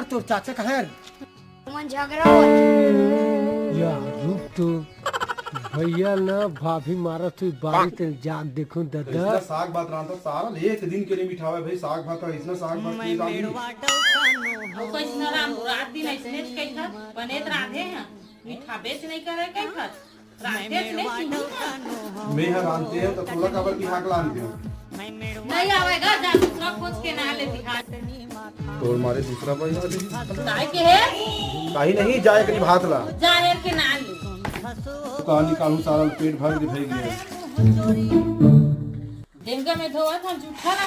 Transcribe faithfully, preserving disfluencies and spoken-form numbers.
तोर चाचा कहाँ हे? मन झगड़ा होत। यार रुक तो, भैया ना भाभी मारत हुई बारी, तेन जाग देखूं दादा। इतना साग भात रांधता सारा एक दिन के लिए मिठावे भाई, साग भात का इतना साग भात की रांधी। अउ कइसना राम रात दिन अइसने कइठा बनेत राधे हैं, मिठाबेच नहीं करे कइठा। रांधे ले सीखी ना। मैं ह रांधते हैं तो तोला काबर बिहाक लान दे। नहीं आवेगा, जा दूसरा खोज के ना ले बिहाक। तोर मारे दूसरा भाई आ जाही। काय के हे? काही नहीं, जाए करी भात ला। जाए के ना ले। कहानी कानू सारा पेट भर के भई गया। डेंगा में धोवत हम जूठा ला।